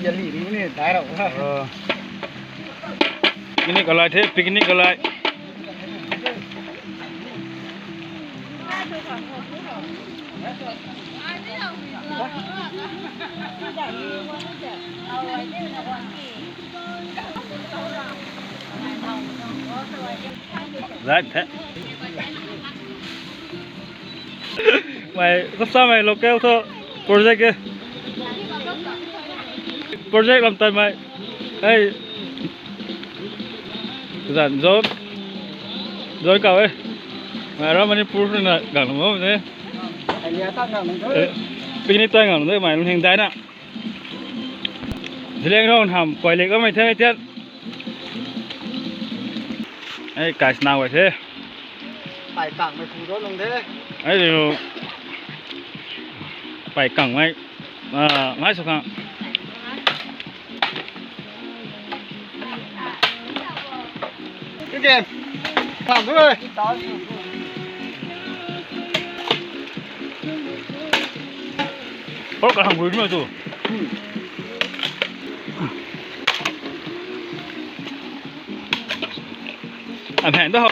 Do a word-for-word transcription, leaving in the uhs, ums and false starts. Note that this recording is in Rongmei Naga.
Jali ni ni dai rau. Picnic kalai the, picnic kalai. Zat the. Mei, khou sa mei local thu project e. Project lam tai mei. Hei. Zan zon. Zon kau e. Mei ra Manipur na gang lam mo ne. Picnic tai gang de mei lung heng dai na. Zeliangrong ham kuai lek mei the mei tian. Ei, kai sna guay the. Pai kang mei phu ro nung the. Ei, riu. Pai kang mei. Ah, ngai sw khang. Again. Khang du e. Oro ka hang rui na tu. Am hang da ho.